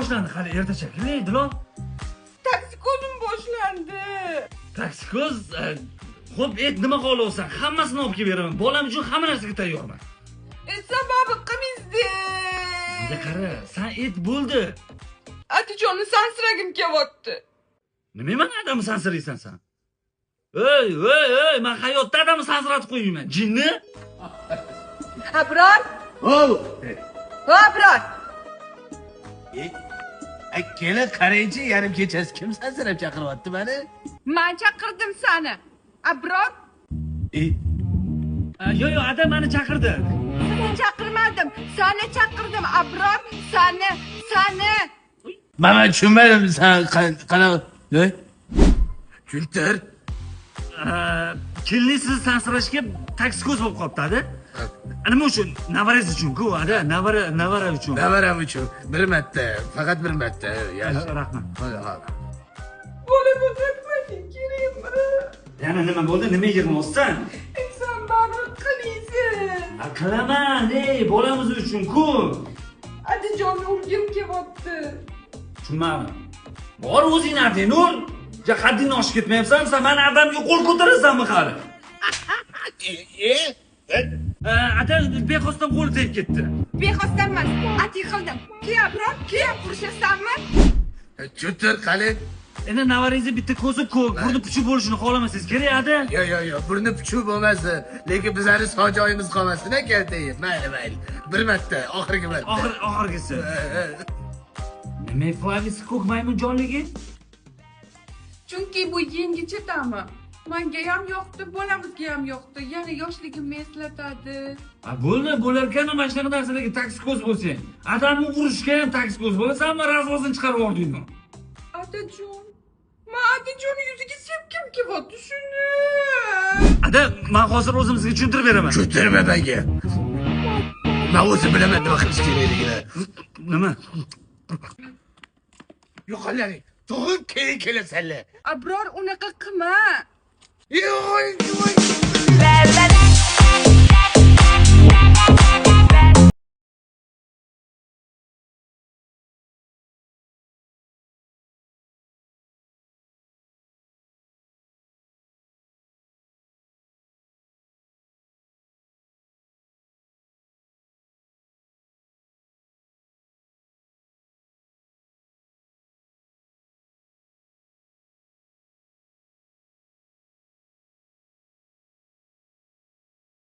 Boshlandi hali erta shekilli, Dilon? Toksikozim boshlandi. Toksikoz, xo'p, et nima xohlaysan? Hammasini olib kelib beraman. Bolam uchun hamma narsaga tayyorman. Sababi qilmaysiz. Bunga qara, san et bo'ldi. Atijonni sansiragim kelyapti. Nima man odamni sansiraysan san? Ey, ey, ey, man hayotda odamni sansiratib qo'ymayman. Jinni? Abror? Ov! Abror! Kelin qarangchi, yarim kechasi kim sansirab chaqiryapti mani? Men chaqirdim seni. Abror? Yo'q, yo'q, adam meni chaqirdi. Seni chaqirmadim. Seni chaqirdim, Abror. Seni, seni. Men tushunmadim, sen qanaqa? Ne? Tushuntir. Kelinlik sizni sansirashga toksikoz bo'lib qolibdi, ada. Nima uchun? Navarangiz uchun-ku, ada, navara uchun. Navaram uchun bir marta, faqat bir marta. Yaxshi. Rahmat. Bolani qaytmading kerakmi? Yana nima bo'ldi? Nima yig'moqsan? Sen baribir qilmaysiz. Qilaman, ey, bolamiz uchun-ku. Adijonni urgim kelyapti. Tushunmadim. Bor o'zingni ading ur. Ja haddingni oshib ketmayapsan, sen mani adamga qo'l ko'tarasanmi hali? Ata bexosdan qo'li tegib ketdi. Bexosdan emas, ati qildim. Keyin Abror, keyin urishasanmi? Tushuntir, qani. Endi navarangizni bitta ko'zi ko'k, burni puchuq bo'lishini xohlamasangiz kerak, ada. Yo'q, yo'q, yo'q, burni puchuq bo'lmasin, lekin bizlarni sog' joyimiz qolmasin, kaltayib. Mayli, mayli. Bir marta, oxirgi marta. Oxirgisi. Nima Flavis ko'k maymunjonligi? Chunki bu yangicha ta'mi. Menga ham yoqdi, bolamizga ham yoqdi. Yana yoshligimni eslatadi. Ha, bo'ldi, bo'larkan mana shunaqa narsalarga toksikoz bo'lsang. Odamni urishga ham toksikoz bo'lasanmi, razvozini chiqarib yubordingmi? Atajon, men Atijonni yuziga sepkim kelyapti shuni. Ada, men hozir o'zim sizga tushuntirib beraman. Tushuntirma menga. Men o'zim bilaman nima qilish kerakligini. Nima? Yo'qollaring. Tug'ib keyin kelasanlar. Abror, unaqa qilma. Yo'q, yo'q. La la la.